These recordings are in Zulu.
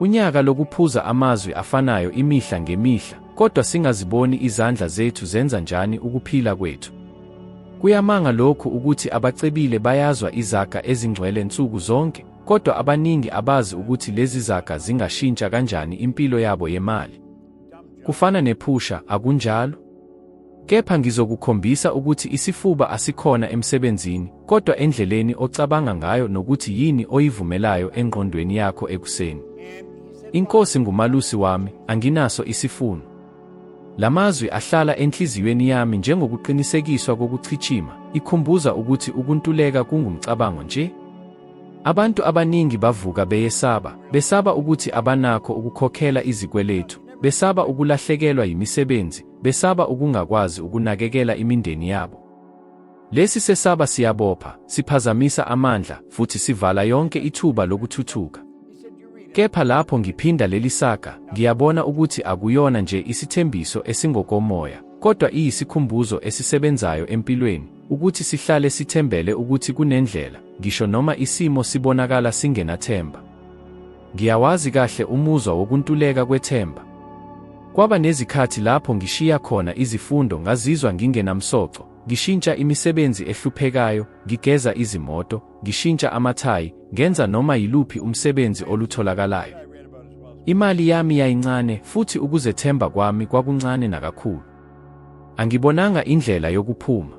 Unyaka lokuphuza amazwi afanayo imihla ngemihla, kodwa singaziboni izandla zethu zenza njani ukuphila kwethu. Kuyamanga lokhu ukuthi abacebile bayazwa izaga ezingcwele nsuku zonke, kodwa abaningi abazi ukuthi lezi zaga zingashintsha kanjani impilo yabo yemali. Kufana nephusha, akunjalo? Kepha ngizokukhombisa ukuthi isifuba asikhona emsebenzini, kodwa endleleni ocabanga ngayo nokuthi yini oyivumelayo engqondweni yakho ekuseni. INkosi ngumalusi wami, anginaso isifuno. Lamazwi ahlala enhliziyweni yami njengokuqinisekiswa kokuchichima, ikhumbuza ukuthi ukuntuleka kungumcabango nje. Abantu abaningi bavuka beyesaba, besaba ukuthi abanakho ukukhokhela izikweletu, besaba ukulahlekelwa yimisebenzi, besaba ukungakwazi ukunakekela imindeni yabo. Lesi sesaba siyabopha, siphazamisa amandla, futhi sivala yonke ithuba lokuthuthuka. Kepha lapho ngiphinda leli saga, ngiyabona ukuthi akuyona nje isithembiso esingokomoya, kodwa iyisikhumbuzo esisebenzayo empilweni, ukuthi sihlale sithembele ukuthi kunendlela, ngisho noma isimo sibonakala singenathemba. Ngiyawazi kahle umuzwa wokuntuleka kwethemba. Kwaba nezikhathi lapho ngishiya khona izifundo ngazizwa ngingenamsoco, ngishintsha imisebenzi ehluphekayo, ngigeza izimoto, ngishintsha amathayi, ngenza noma yiluphi umsebenzi olutholakalayo. Imali yami yayincane futhi ukuzethemba kwami kwakuncane nakakhulu. Angibonanga indlela yokuphuma.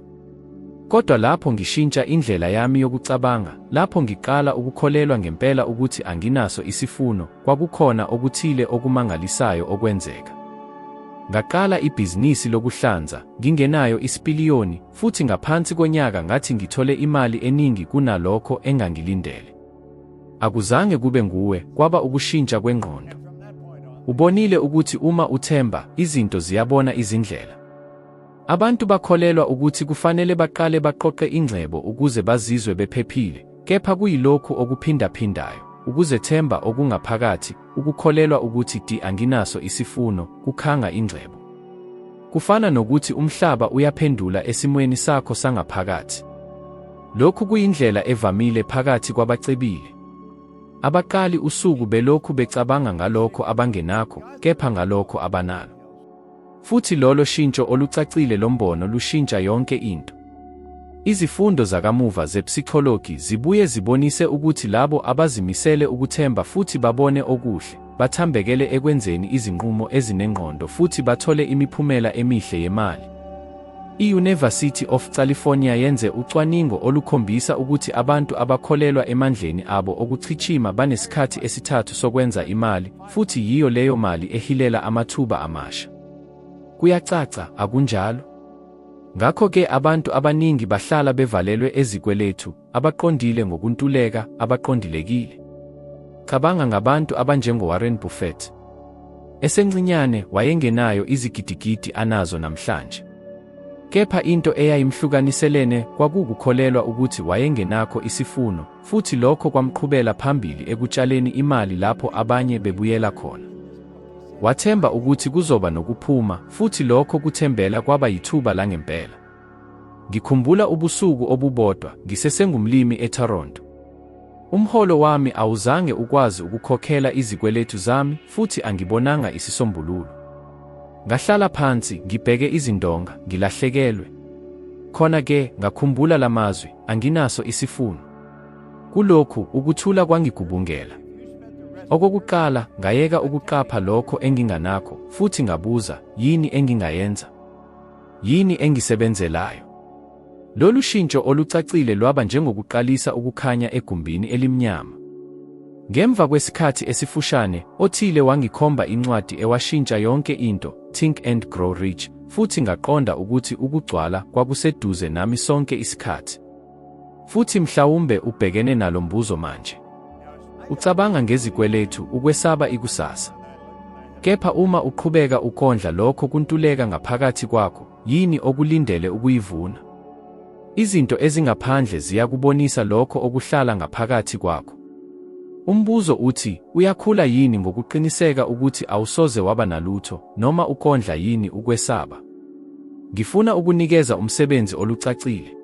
Kodwa lapho ngishintsha indlela yami yokucabanga, lapho ngiqala ukukholelwa ngempela ukuthi anginaso isifuno, kwakukhona okuthile okumangalisayo okwenzeka. Ngaqala ibhizinisi lokuhlanza, ngingenayo isipiliyoni, futhi ngaphansi konyaka ngathi ngithole imali eningi kunalokho engangilindele. Akuzange kube nguwe, kwaba ukushintsha kwengqondo. Ubonile ukuthi uma uthemba, izinto ziyabona izindlela. Abantu bakholelwa ukuthi kufanele baqale baqoqe ingcebo ukuze bazizwe bephephile, kepha kuyilokhu okuphindaphindayo, ukuzethemba okungaphakathi, ukukholelwa ukuthi di anginaso isifuno, kukhanga ingcebo. Kufana nokuthi umhlaba uyaphendula esimweni sakho sangaphakathi. Lokhu kuyindlela evamile phakathi kwabacebile. Abaqali usuku belokhu becabanga ngalokho abangenakho, kepha ngalokho abanalo. Futhi lolo shintsho olucacile lombono lushintsha yonke into. Izifundo zakamuva zepsychology zibuye zibonise ukuthi labo abazimisele ukuthemba futhi babone okuhle, bathambekele ekwenzeni izinqumo ezinengqondo futhi bathole imiphumela emihle yemali. I-University of California yenze ucwaningo olukhombisa ukuthi abantu abakholelwa emandleni abo okuchichima banesikhathi esithathu sokwenza imali, futhi yiyo leyo mali ehilela amathuba amasha. Kuyacaca, akunjalo? Ngakho-ke abantu abaningi bahlala bevalelwe ezikweletu, abaqondile ngokuntuleka, abaqondilekile. Cabanga ngabantu abanjengoWarren Buffett. Esencinyane wayengenayo izigidigidi anazo namhlanje. Kepha into eyayimhlukaniselene kwakuwukukholelwa ukuthi wayengenakho isifuno, futhi lokho kwamqhubela phambili ekutshaleni imali lapho abanye bebuyela khona. Wathemba ukuthi kuzoba nokuphuma, futhi lokho kuthembela kwaba yithuba langempela. Ngikhumbula ubusuku obubodwa ngisesengumlimi eToronto. Umholo wami awuzange ukwazi ukukhokhela izikweletu zami futhi angibonanga isisombululo. Ngahlala phansi ngibheke izindonga, ngilahlekelwe. Khona ke ngakhumbula lamazwi, anginaso isifuno. Kulokhu ukuthula kwangigubungela. Okokuqala ngayeka ukuqapha lokho enginganakho futhi ngabuza, yini engingayenza? Yini engisebenzelayo? Lolu shintsho olucacile lwaba njengokuqalisa ukukhanya egumbini elimnyama. Ngemva kwesikhathi esifushane, othile wangikhomba incwadi ewashintsha yonke into, Think and Grow Rich, futhi ngaqonda ukuthi ukugcwala kwakuseduze nami sonke isikhathi. Futhi mhlawumbe ubhekene nalo mbuzo manje. Ucabanga ngezikweletu, ukwesaba ikusasa. Kepha uma uqhubeka ukondla lokho kuntuleka ngaphakathi kwakho, yini okulindele ukuyivuna? Izinto ezingaphandle ziyakubonisa lokho okuhlala ngaphakathi kwakho. Umbuzo uthi, uyakhula yini ngokuqiniseka ukuthi awusoze waba nalutho, noma ukondla yini ukwesaba? Ngifuna ukunikeza umsebenzi olucacile.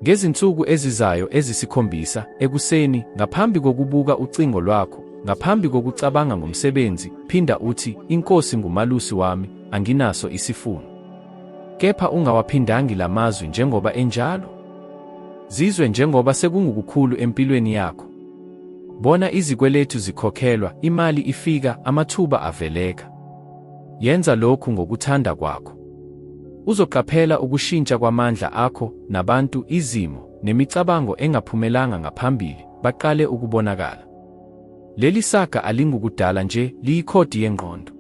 Ngezinsuku ezizayo ezisikhombisa, ekuseni, ngaphambi kokubuka ucingo lwakho, Ngaphambi kokucabanga ngomsebenzi, phinda uthi, INkosi ngumalusi wami, anginaso isifuno. Kepha ungawaphindangi la mazwi njengoba enjalo. Zizwe njengoba sekungukukhulu empilweni yakho. Bona izikweletu zikhokhelwa, imali ifika, amathuba aveleka. Yenza lokhu ngokuthanda kwakho. Uzoqaphela ukushintsha kwamandla akho, nabantu, izimo, nemicabango engaphumelanga ngaphambili, baqale ukubonakala. Leli saga alingukudala nje, liyikhodi yengqondo.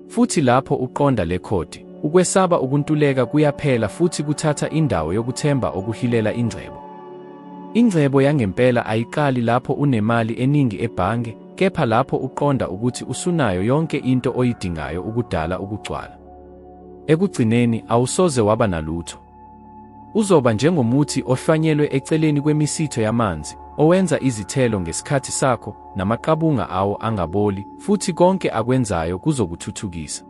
Futhi lapho uqonda le khodi, ukwesaba ukuntuleka kuyaphela futhi kuthatha indawo yokuthemba okuhilela ingcebo. Ingcebo yangempela ayiqali lapho unemali eningi ebhange, kepha lapho uqonda ukuthi usunayo yonke into oyidingayo ukudala ukugcwala. Ekugcineni, awusoze waba nalutho. Uzoba njengomuthi ohlwanyelwe eceleni kwemisitho yamanzi, owenza izithelo ngesikhathi sakho, namaqabunga awo angaboli, futhi konke akwenzayo kuzokuthuthukisa.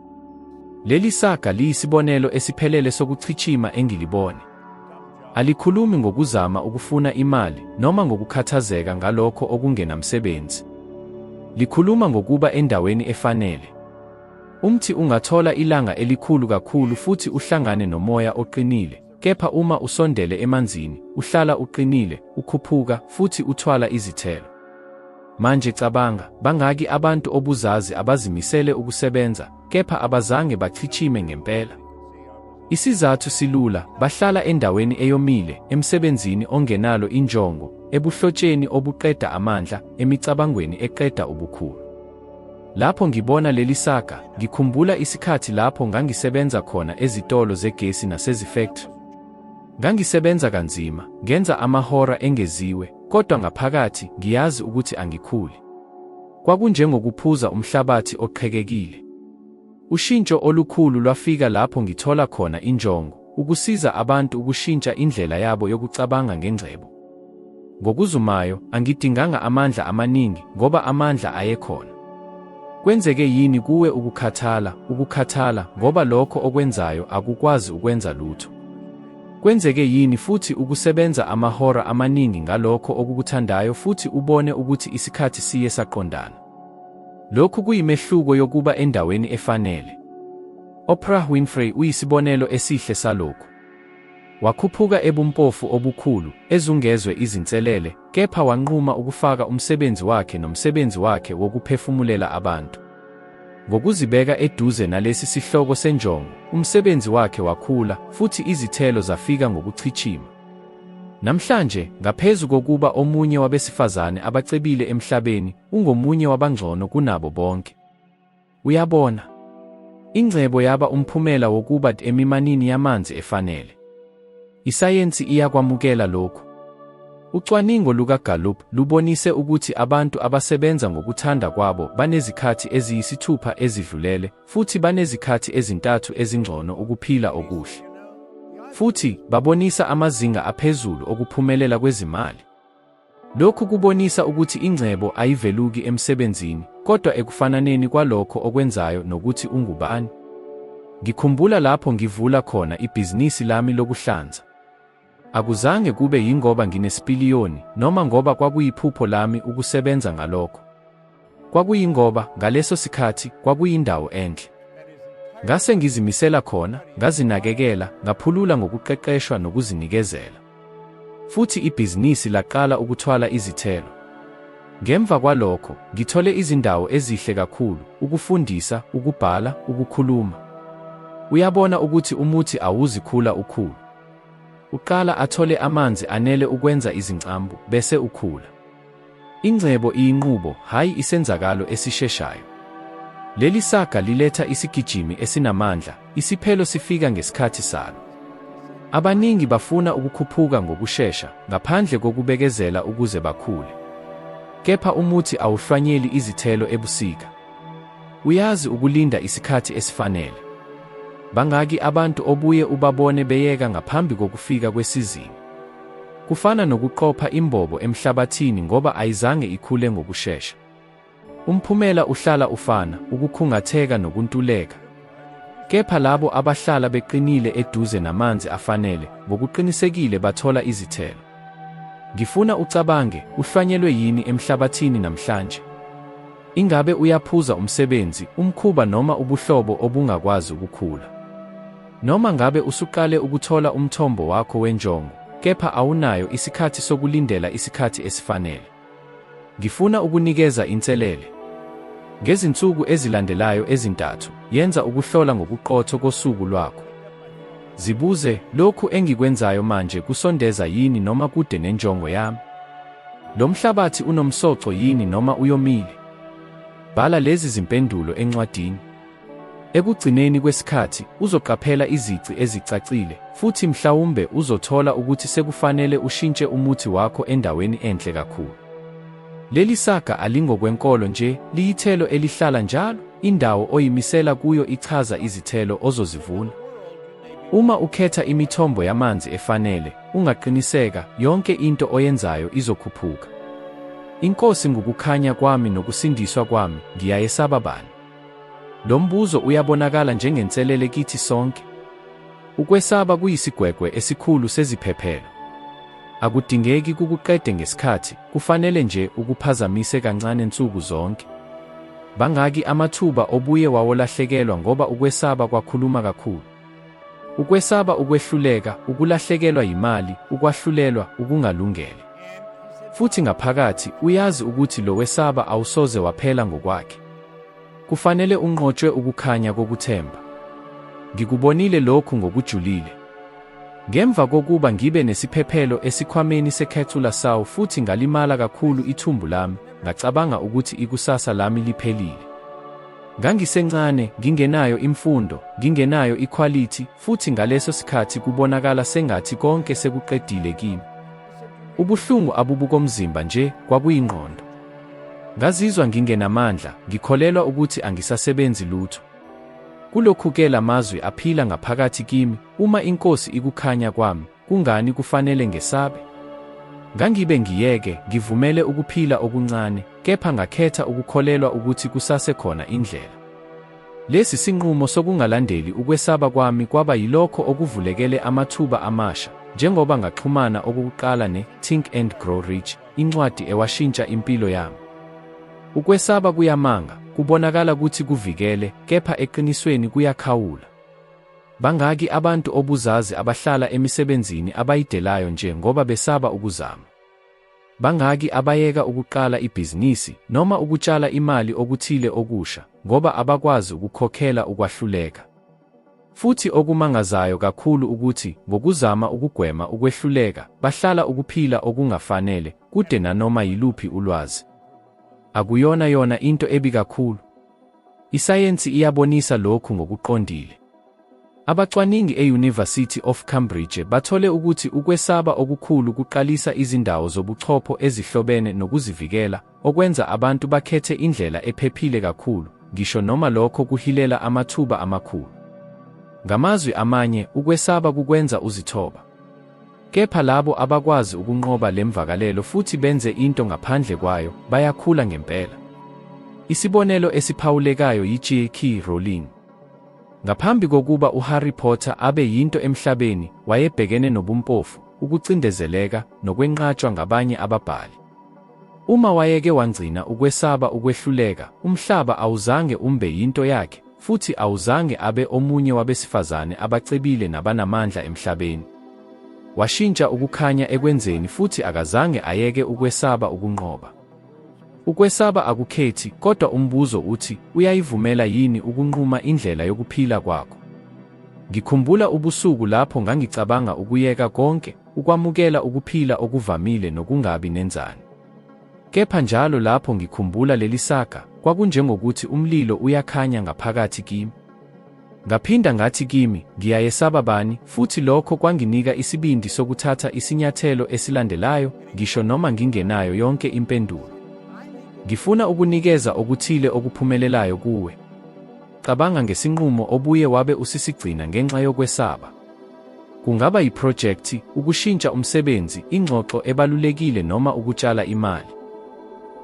Leli saga liyisibonelo esiphelele sokuchichima engilibone. Alikhulumi ngokuzama ukufuna imali noma ngokukhathazeka ngalokho okungenamsebenzi. Likhuluma ngokuba endaweni efanele. Umthi ungathola ilanga elikhulu kakhulu futhi uhlangane nomoya oqinile, kepha uma usondele emanzini, uhlala uqinile, ukhuphuka, futhi uthwala izithelo. Manje cabanga, bangaki abantu obuzazi abazimisele ukusebenza, kepha abazange bachichime ngempela? Isizathu silula, bahlala endaweni eyomile, emsebenzini ongenalo injongo, ebuhlotsheni obuqeda amandla, emicabangweni eqeda ubukhulu. Lapho ngibona leli saga, ngikhumbula isikhathi lapho ngangisebenza khona ezitolo zegesi nasezifektri. Ngangisebenza kanzima, ngenza amahora engeziwe, kodwa ngaphakathi ngiyazi ukuthi angikhuli. Kwakunjengokuphuza umhlabathi oqhekekile. Ushintsho olukhulu lwafika lapho ngithola khona injongo, ukusiza abantu ukushintsha indlela yabo yokucabanga ngengcebo. Ngokuzumayo, angidinganga amandla amaningi ngoba amandla ayekhona. Kwenzeke yini kuwe ukukhathala, ukukhathala ngoba lokho okwenzayo akukwazi ukwenza lutho? Kwenzeke yini futhi ukusebenza amahora amaningi ngalokho okukuthandayo futhi ubone ukuthi isikhathi siye saqondana? Lokhu kuyimehluko yokuba endaweni efanele. Oprah Winfrey uyisibonelo esihle salokhu. Wakhuphuka ebumpofu obukhulu, ezungezwe izinselele, kepha wanquma ukufaka umsebenzi wakhe nomsebenzi wakhe wokuphefumulela abantu. Ngokuzibeka eduze nalesi sihloko senjongo, umsebenzi wakhe wakhula, futhi izithelo zafika ngokuchichima. Namhlanje, ngaphezu kokuba omunye wabesifazane abacebile emhlabeni, ungomunye wabangcono kunabo bonke. Uyabona? Ingcebo yaba umphumela wokuba emimanini yamanzi efanele. Isayensi iyakwamukela lokhu. Ucwaningo lukaGallup lubonise ukuthi abantu abasebenza ngokuthanda kwabo banezikhathi eziyisithupha ezidlulele futhi banezikhathi ezintathu ezingcono ukuphila okuhle. Futhi, babonisa amazinga aphezulu okuphumelela kwezimali. Lokhu kubonisa ukuthi ingcebo ayiveluki emsebenzini, kodwa ekufananeni kwalokho okwenzayo nokuthi ungubani. Ngikhumbula lapho ngivula khona ibhizinisi lami lokuhlanza. Akuzange kube yingoba nginesipiliyoni noma ngoba kwakuyiphupho lami ukusebenza ngalokho. Kwakuyingoba ngaleso sikhathi kwakuyindawo enhle. Ngase ngizimisela khona, ngazinakekela, ngaphulula ngokuqeqeshwa nokuzinikezela. Futhi ibhizinisi laqala ukuthwala izithelo. Ngemva kwalokho, ngithole izindawo ezihle kakhulu, ukufundisa, ukubhala, ukukhuluma. Uyabona ukuthi umuthi awuzi khula ukhulu. Uqala athole amanzi anele ukwenza izincambu, bese ukhula. Ingcebo iyinqubo, hhayi isenzakalo esisheshayo. Leli saga liletha isigijimi esinamandla, isiphelo sifika ngesikhathi salo. Abaningi bafuna ukukhuphuka ngokushesha, ngaphandle kokubekezela ukuze bakhule. Kepha umuthi awuhlwanyeli izithelo ebusika. Uyazi ukulinda isikhathi esifanele. Bangaki abantu obuye ubabone beyeka ngaphambi kokufika kwesizini? Kufana nokuqopha imbobo emhlabathini ngoba ayizange ikhule ngokushesha. Umphumela uhlala ufana, ukukhungatheka nokuntuleka. Kepha labo abahlala beqinile eduze namanzi afanele, ngokuqinisekile bathola izithelo. Ngifuna ucabange, uhlwanyelwe yini emhlabathini namhlanje? Ingabe uyaphuza umsebenzi, umkhuba noma ubuhlobo obungakwazi ukukhula? Noma ngabe usuqale ukuthola umthombo wakho wenjongo, kepha awunayo isikhathi sokulindela isikhathi esifanele? Ngifuna ukunikeza inselele. Ngezinsuku ezilandelayo ezintathu, yenza ukuhlola ngokuqotho kosuku lwakho. Zibuze, lokhu engikwenzayo manje kusondeza yini noma kude nenjongo yami? Lo mhlabathi unomsoco yini noma uyomile? Bhala lezi zimpendulo encwadini. Ekugcineni kwesikhathi, uzoqaphela izici ezicacile, futhi mhlawumbe uzothola ukuthi sekufanele ushintshe umuthi wakho endaweni enhle kakhulu. Leli saga alingokwenkolo nje, liyithelo elihlala njalo, indawo oyimisela kuyo ichaza izithelo ozozivuna. Uma ukhetha imithombo yamanzi efanele, ungaqiniseka, yonke into oyenzayo izokhuphuka. INkosi ngukukhanya kwami nokusindiswa kwami, ngiyayesaba bani? Lo mbuzo uyabonakala njengenselele kithi sonke. Ukwesaba kuyisigwegwe esikhulu seziphephelo. Akudingeki kukuqede ngesikhathi, kufanele nje ukuphazamise kancane nsuku zonke. Bangaki amathuba obuye wawolahlekelwa ngoba ukwesaba kwakhuluma kakhulu? Ukwesaba ukwehluleka, ukulahlekelwa yimali, ukwahlulelwa, ukungalungele. Futhi ngaphakathi, uyazi ukuthi lo wesaba awusoze waphela ngokwakhe. Kufanele unqotshwe ukukhanya kokuthemba. Ngikubonile lokhu ngokujulile. Ngemva kokuba ngibe nesiphephelo esikhwameni seCulasao futhi ngalimala kakhulu ithumbu lami, ngacabanga ukuthi ikusasa lami liphelile. Ngangisencane, ngingenayo imfundo, ngingenayo ikhwalithi, futhi ngaleso sikhathi kubonakala sengathi konke sekuqedile kimi. Ubuhlungu abubukomzimba nje, kwakuyingqondo. Ngazizwa ngingenamandla, ngikholelwa ukuthi angisasebenzi lutho. Kulokhu-ke la mazwi aphila ngaphakathi kimi, uma iNkosi ikukhanya kwami, kungani kufanele ngesabe? Ngangibe ngiyeke, ngivumele ukuphila okuncane, kepha ngakhetha ukukholelwa ukuthi kusasekhona indlela. Lesi sinqumo sokungalandeli ukwesaba kwami kwaba yilokho okuvulekele amathuba amasha, njengoba ngaxhumana okokuqala ne-Think and Grow Rich, incwadi ewashintsha impilo yami. Ukwesaba kuyamanga, kubonakala kuthi kuvikele, kepha eqinisweni kuyakhawula. Bangaki abantu obuzazi abahlala emisebenzini abayidelayo nje ngoba besaba ukuzama? Bangaki abayeka ukuqala ibhizinisi noma ukutshala imali okuthile okusha ngoba abakwazi ukukhokhela ukwahluleka? Futhi okumangazayo kakhulu ukuthi ngokuzama ukugwema ukwehluleka, bahlala ukuphila okungafanele, kude nanoma yiluphi ulwazi. Akuyona yona into ebi kakhulu. Isayensi iyabonisa lokhu ngokuqondile. Abacwaningi e-University of Cambridge bathole ukuthi ukwesaba okukhulu kuqalisa izindawo zobuchopho ezihlobene nokuzivikela, okwenza abantu bakhethe indlela ephephile kakhulu, ngisho noma lokho kuhilela amathuba amakhulu. Ngamazwi amanye, ukwesaba kukwenza uzithoba. Kepha labo abakwazi ukunqoba le mvakalelo futhi benze into ngaphandle kwayo, bayakhula ngempela. Isibonelo esiphawulekayo yi-J.K. Rowling. Ngaphambi kokuba uHarry Potter abe yinto emhlabeni, wayebhekene nobumpofu, ukucindezeleka, nokwenqatshwa ngabanye ababhali. Uma wayeke wangcina ukwesaba ukwehluleka, umhlaba awuzange umbe yinto yakhe, futhi awuzange abe omunye wabesifazane abacebile nabanamandla emhlabeni. Washintsha ukukhanya ekwenzeni futhi akazange ayeke ukwesaba ukunqoba. Ukwesaba akukhethi, kodwa umbuzo uthi, uyayivumela yini ukunquma indlela yokuphila kwakho? Ngikhumbula ubusuku lapho ngangicabanga ukuyeka konke, ukwamukela ukuphila okuvamile nokungabi nenzani. Kepha njalo lapho ngikhumbula leli saga, kwakunjengokuthi umlilo uyakhanya ngaphakathi kimi. Ngaphinda ngathi kimi, ngiyayesaba bani, futhi lokho kwanginika isibindi sokuthatha isinyathelo esilandelayo, ngisho noma ngingenayo yonke impendulo. Ngifuna ukunikeza okuthile okuphumelelayo kuwe. Cabanga ngesinqumo obuye wabe usisigcina ngenxa yokwesaba. Kungaba yiphrojekthi, ukushintsha umsebenzi, ingxoxo ebalulekile noma ukutshala imali.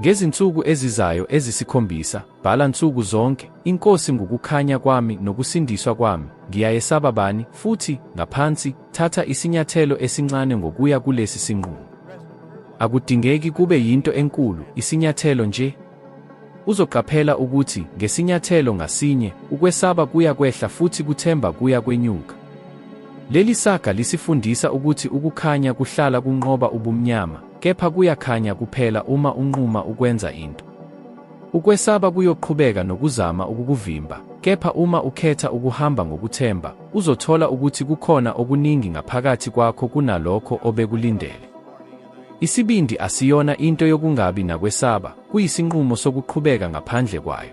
Ngezinsuku ezizayo ezisikhombisa, bhala nsuku zonke, INkosi ngukukhanya kwami nokusindiswa kwami, ngiyayesaba bani, futhi, ngaphansi, thatha isinyathelo esincane ngokuya kulesi sinqumo. Akudingeki kube yinto enkulu, isinyathelo nje. Uzoqaphela ukuthi, ngesinyathelo ngasinye, ukwesaba kuya kwehla futhi kuthemba kuya kwenyuka. Leli saga lisifundisa ukuthi ukukhanya kuhlala kunqoba ubumnyama, kepha kuyakhanya kuphela uma unquma ukwenza into. Ukwesaba kuyoqhubeka nokuzama ukukuvimba, kepha uma ukhetha ukuhamba ngokuthemba, uzothola ukuthi kukhona okuningi ngaphakathi kwakho kunalokho obekulindele. Isibindi asiyona into yokungabi nakwesaba, kuyisinqumo sokuqhubeka ngaphandle kwayo.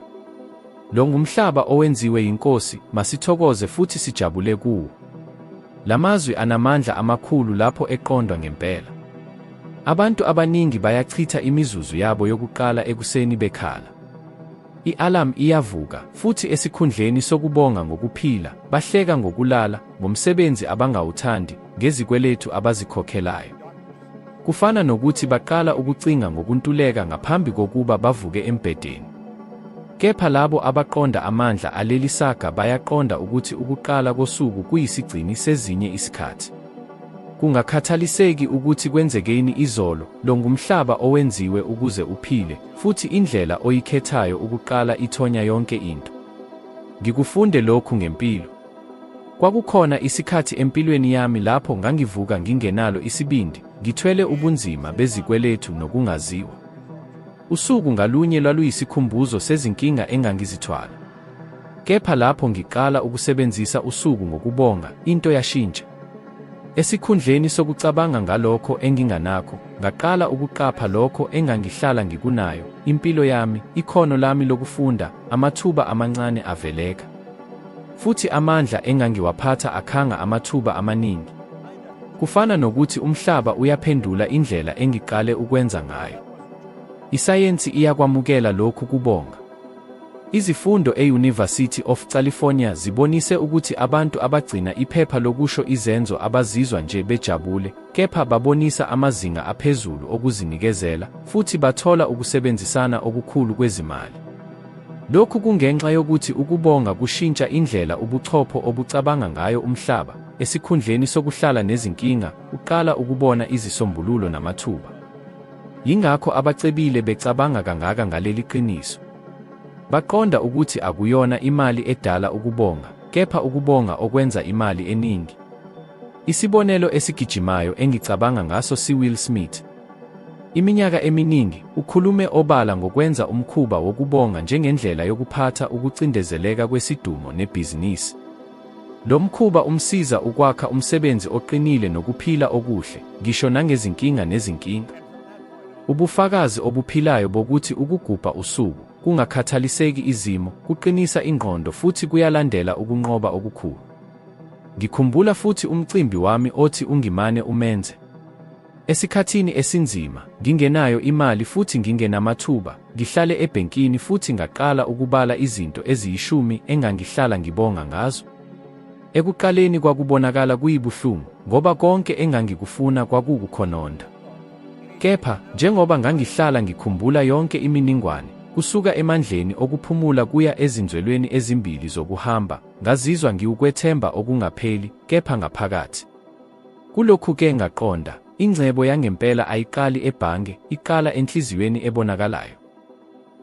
Lo ngumhlaba owenziwe yiNkosi, masithokoze futhi sijabule kuwo. Lamazwi anamandla amakhulu lapho eqondwa ngempela. Abantu abaningi bayachitha imizuzu yabo yokuqala ekuseni bekhala. I-alarm iyavuka, futhi esikhundleni sokubonga ngokuphila, bahleka ngokulala, ngomsebenzi abangawuthandi, ngezikweletu abazikhokhelayo. Kufana nokuthi baqala ukucinga ngokuntuleka ngaphambi kokuba bavuke embhedeni. Kepha labo abaqonda amandla aleli saga bayaqonda ukuthi ukuqala kosuku kuyisigcini sezinye isikhathi. Kungakhathaliseki ukuthi kwenzekeni izolo, lo ngumhlaba owenziwe ukuze uphile, futhi indlela oyikhethayo ukuqala ithonya yonke into. Ngikufunde lokhu ngempilo. Kwakukhona isikhathi empilweni yami lapho ngangivuka ngingenalo isibindi, ngithwele ubunzima bezikweletu nokungaziwa. Usuku ngalunye lwaluyisikhumbuzo sezinkinga engangizithwala. Kepha lapho ngiqala ukusebenzisa usuku ngokubonga, into yashintsha. Esikhundleni sokucabanga ngalokho enginganakho, ngaqala ukuqapha lokho engangihlala ngikunayo, impilo yami, ikhono lami lokufunda, amathuba amancane aveleka. Futhi amandla engangiwaphatha akhanga amathuba amaningi. Kufana nokuthi umhlaba uyaphendula indlela engiqale ukwenza ngayo. Isayensi iyakwamukela lokhu kubonga. Izifundo e-University of California zibonise ukuthi abantu abagcina iphepha lokusho izenzo abazizwa nje bejabule, kepha babonisa amazinga aphezulu okuzinikezela futhi bathola ukusebenzisana okukhulu kwezimali. Lokhu kungenxa yokuthi ukubonga kushintsha indlela ubuchopho obucabanga ngayo umhlaba, esikhundleni sokuhlala nezinkinga, uqala ukubona izisombululo namathuba. Yingakho abacebile becabanga kangaka ngaleli qiniso. Baqonda ukuthi akuyona imali edala ukubonga, kepha ukubonga okwenza imali eningi. Isibonelo esigijimayo engicabanga ngaso siWill Smith. Iminyaka eminingi, ukhulume obala ngokwenza umkhuba wokubonga njengendlela yokuphatha ukucindezeleka kwesidumo nebhizinisi. Lo mkhuba umsiza ukwakha umsebenzi oqinile nokuphila okuhle, ngisho nangezinkinga nezinkinga. Ubufakazi obuphilayo bokuthi ukugubha usuku, kungakhathaliseki izimo, kuqinisa ingqondo futhi kuyalandela ukunqoba okukhulu. Ngikhumbula futhi umcimbi wami othi ungimane umenze. Esikhathini esinzima, ngingenayo imali futhi ngingenamathuba, ngihlale ebhenkini futhi ngaqala ukubala izinto eziyishumi engangihlala ngibonga ngazo. Ekuqaleni kwakubonakala kuyibuhlungu, ngoba konke engangikufuna kwakuwukukhononda. Kepha, njengoba ngangihlala ngikhumbula yonke iminingwane, kusuka emandleni okuphumula kuya ezinzwelweni ezimbili zokuhamba, ngazizwa ngiwukwethemba okungapheli, kepha ngaphakathi. Kulokhu-ke ngaqonda, ingcebo yangempela ayiqali ebhange, iqala enhliziyweni ebonakalayo.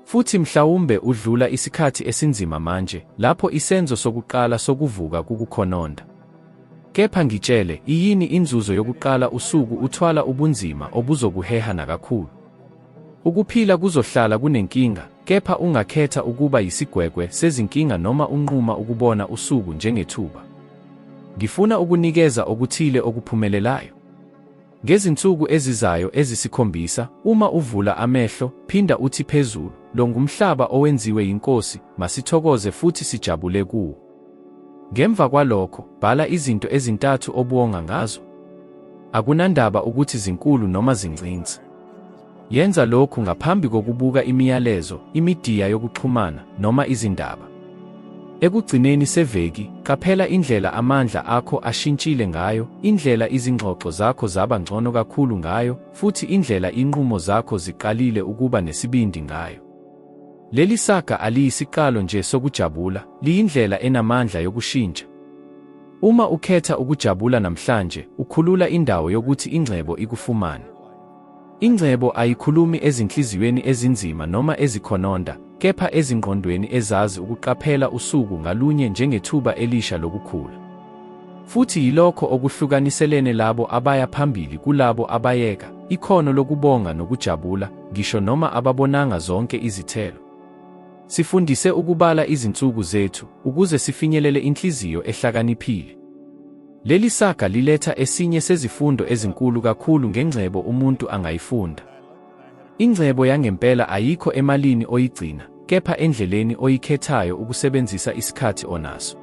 Futhi mhlawumbe udlula isikhathi esinzima manje, lapho isenzo sokuqala sokuvuka kukukhononda. Kepha ngitshele, iyini inzuzo yokuqala usuku uthwala ubunzima obuzokuheha nakakhulu? Ukuphila kuzohlala kunenkinga, kepha ungakhetha ukuba yisigwegwe sezinkinga noma unquma ukubona usuku njengethuba. Ngifuna ukunikeza okuthile okuphumelelayo. Ngezinsuku ezizayo ezisikhombisa, uma uvula amehlo, phinda uthi phezulu, Lo ngumhlaba owenziwe yiNkosi, masithokoze futhi sijabule kuwo. Ngemva kwalokho, bhala izinto ezintathu obuonga ngazo. Akunandaba ukuthi zinkulu noma zincinci. Yenza lokhu ngaphambi kokubuka imiyalezo, imidiya yokuxhumana, noma izindaba. Ekugcineni seveki, qaphela indlela amandla akho ashintshile ngayo, indlela izingxoxo zakho zaba ngcono kakhulu ngayo, futhi indlela inqumo zakho ziqalile ukuba nesibindi ngayo. Leli saga aliyisiqalo nje sokujabula, liyindlela enamandla yokushintsha. Uma ukhetha ukujabula namhlanje, ukhulula indawo yokuthi ingcebo ikufumane. Ingcebo ayikhulumi ezinhliziyweni ezinzima noma ezikhononda, kepha ezingqondweni ezazi ukuqaphela usuku ngalunye njengethuba elisha lokukhula. Futhi yilokho okuhlukaniselene labo abaya phambili kulabo abayeka, ikhono lokubonga nokujabula, ngisho noma ababonanga zonke izithelo. Sifundise ukubala izinsuku zethu ukuze sifinyelele inhliziyo ehlakaniphile. Leli saga liletha esinye sezifundo ezinkulu kakhulu ngengcebo umuntu angayifunda. Ingcebo yangempela ayikho emalini oyigcina, kepha endleleni oyikhethayo ukusebenzisa isikhathi onaso.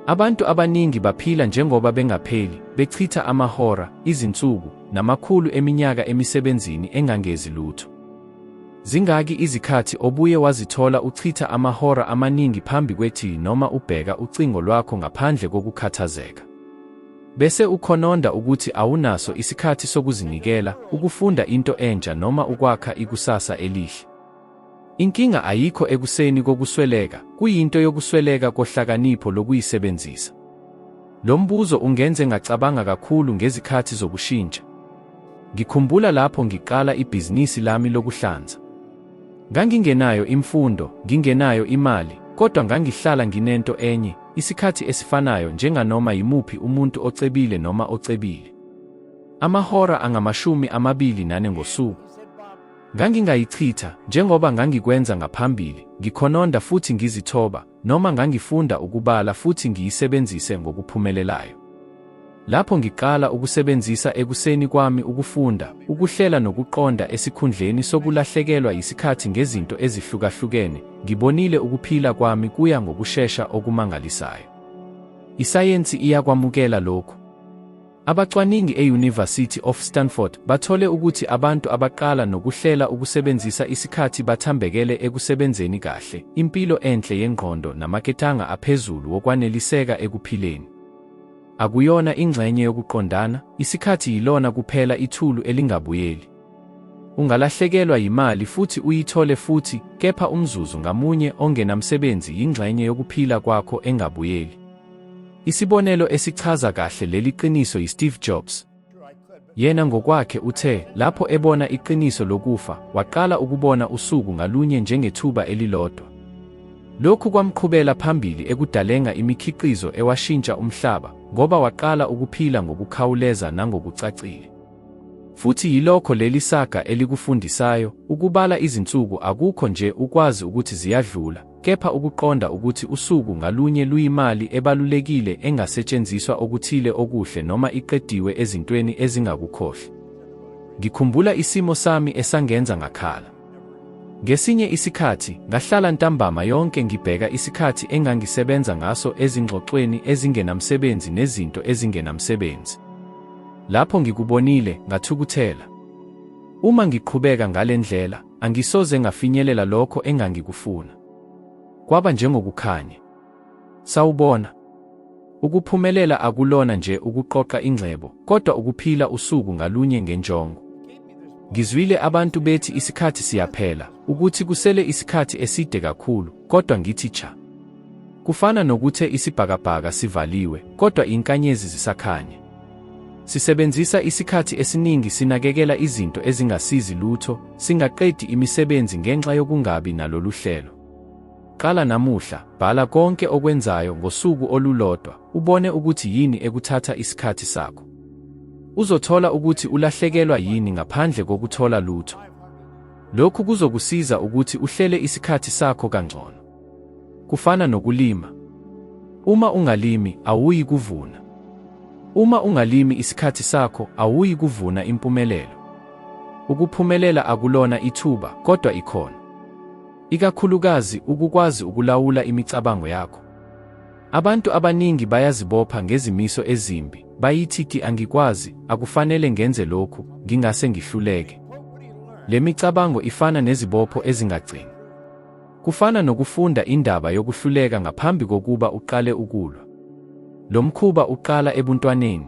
Abantu abaningi baphila njengoba bengapheli, bechitha amahora, izinsuku, namakhulu eminyaka emisebenzini engangezi lutho. Zingaki izikhathi obuye wazithola uchitha amahora amaningi phambi kwe-TV noma ubheka ucingo lwakho ngaphandle kokukhathazeka? Bese ukhononda ukuthi awunaso isikhathi sokuzinikela, ukufunda into entsha noma ukwakha ikusasa elihle. Inkinga ayikho ekuseni kokusweleka, kuyinto yokusweleka kohlakanipho lokuyisebenzisa. Lo mbuzo ungenze ngacabanga kakhulu ngezikhathi zokushintsha. Ngikhumbula lapho ngiqala ibhizinisi lami lokuhlanza. Ngangingenayo imfundo, ngingenayo imali, kodwa ngangihlala nginento enye, isikhathi esifanayo njenganoma yimuphi umuntu ocebile noma ocebile. Amahora anga-24 ngosuku. Ngangingayichitha, njengoba ngangikwenza ngaphambili, ngikhononda futhi ngizithoba, noma ngangifunda ukubala futhi ngiyisebenzise ngokuphumelelayo. Lapho ngiqala ukusebenzisa ekuseni kwami ukufunda, ukuhlela nokuqonda esikhundleni sokulahlekelwa yisikhathi ngezinto ezihlukahlukene, ngibonile ukuphila kwami kuya ngokushesha okumangalisayo. Isayensi iyakwamukela lokhu. Abacwaningi e-University of Stanford bathole ukuthi abantu abaqala nokuhlela ukusebenzisa isikhathi bathambekele ekusebenzeni kahle, impilo enhle yengqondo namaketanga aphezulu wokwaneliseka ekuphileni. Akuyona ingxenye yokuqondana, isikhathi yilona kuphela ithulu elingabuyeli. Ungalahlekelwa yimali futhi uyithole futhi, kepha umzuzu ngamunye ongenamsebenzi yingxenye yokuphila kwakho engabuyeli. Isibonelo esichaza kahle leli qiniso yiSteve Jobs. Yena ngokwakhe uthe lapho ebona iqiniso lokufa, waqala ukubona usuku ngalunye njengethuba elilodwa. Lokhu kwamqhubela phambili ekudalenga imikhiqizo ewashintsha umhlaba, ngoba waqala ukuphila ngokukhawuleza nangokucacile. Futhi yilokho leli saga elikufundisayo, ukubala izinsuku akukho nje ukwazi ukuthi ziyadlula, kepha ukuqonda ukuthi usuku ngalunye luyimali ebalulekile engasetshenziswa okuthile okuhle noma iqediwe ezintweni ezingakukhohli. Ngikhumbula isimo sami esangenza ngakhala. Ngesinye isikhathi, ngahlala ntambama yonke ngibheka isikhathi engangisebenza ngaso ezingxoxweni ezingenamsebenzi nezinto ezingenamsebenzi. Lapho ngikubonile, ngathukuthela. Uma ngiqhubeka ngale ndlela, angisoze ngafinyelela lokho engangikufuna. Kwaba njengokukhanya. Sawubona. Ukuphumelela akulona nje ukuqoqa ingcebo, kodwa ukuphila usuku ngalunye ngenjongo. Ngizwile abantu bethi isikhathi siyaphela, ukuthi kusele isikhathi eside kakhulu, kodwa ngithi cha. Kufana nokuthe isibhakabhaka sivaliwe, kodwa inkanyezi zisakhanya. Sisebenzisa isikhathi esiningi sinakekela izinto ezingasizi lutho, singaqedi imisebenzi ngenxa yokungabi nalolu hlelo. Qala namuhla, bhala konke okwenzayo ngosuku olulodwa, ubone ukuthi yini ekuthatha isikhathi sakho. Uzothola ukuthi ulahlekelwa yini ngaphandle kokuthola lutho. Lokhu kuzokusiza ukuthi uhlele isikhathi sakho kangcono. Kufana nokulima. Uma ungalimi, awuyi kuvuna. Uma ungalimi isikhathi sakho, awuyi kuvuna impumelelo. Ukuphumelela akulona ithuba, kodwa ikhono. Ikakhulukazi, ukukwazi ukulawula imicabango yakho. Abantu abaningi bayazibopha ngezimiso ezimbi, bayithi ti angikwazi, akufanele ngenze lokhu, ngingase ngihluleke. Le micabango ifana nezibopho ezingagcini. Kufana nokufunda indaba yokuhluleka ngaphambi kokuba uqale ukulwa. Lo mkhuba uqala ebuntwaneni.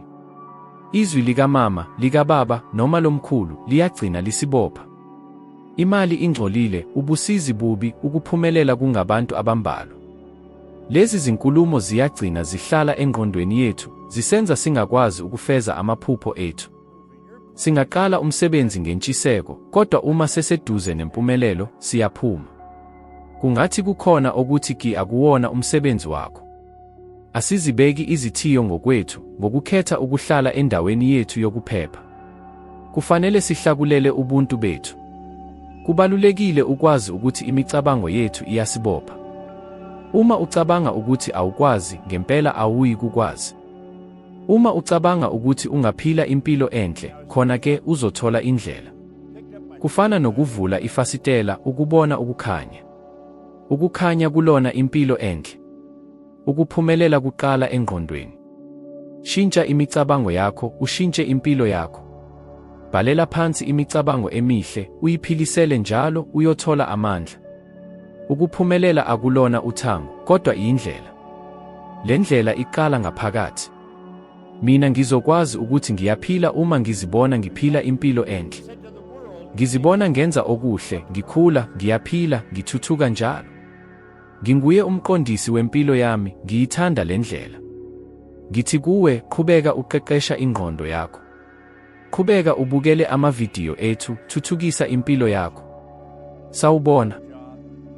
Izwi likamama, likababa noma lomkhulu liyagcina lisibopha. Imali ingcolile, ubusizi bubi, ukuphumelela kungabantu abambalwa. Lezi zinkulumo ziyagcina zihlala engqondweni yethu, zisenza singakwazi ukufeza amaphupho ethu. Singaqala umsebenzi ngentshiseko, kodwa uma seseduze nempumelelo, siyaphuma. Kungathi kukhona okuthi ki akuwona umsebenzi wakho. Asizibeki izithiyo ngokwethu, ngokukhetha ukuhlala endaweni yethu yokuphepha. Kufanele sihlakulele ubuntu bethu. Kubalulekile ukwazi ukuthi imicabango yethu iyasibopha. Uma ucabanga ukuthi awukwazi, ngempela awuyi kukwazi. Uma ucabanga ukuthi ungaphila impilo enhle, khona ke uzothola indlela. Kufana nokuvula ifasitela ukubona ukukhanya. Ukukhanya kulona impilo enhle. Ukuphumelela kuqala engqondweni. Shintsha imicabango yakho, ushintshe impilo yakho. Bhalela phansi imicabango emihle, uyiphilisele njalo, uyothola amandla. Ukuphumelela akulona uthango, kodwa iyindlela. Le ndlela iqala ngaphakathi. Mina ngizokwazi ukuthi ngiyaphila uma ngizibona ngiphila impilo enhle. Ngizibona ngenza okuhle, ngikhula, ngiyaphila, ngithuthuka njalo. Nginguye umqondisi wempilo yami, ngiyithanda le ndlela. Ngithi kuwe, qhubeka uqeqesha ingqondo yakho. Qhubeka ubukele amavidiyo ethu, thuthukisa impilo yakho. Sawubona.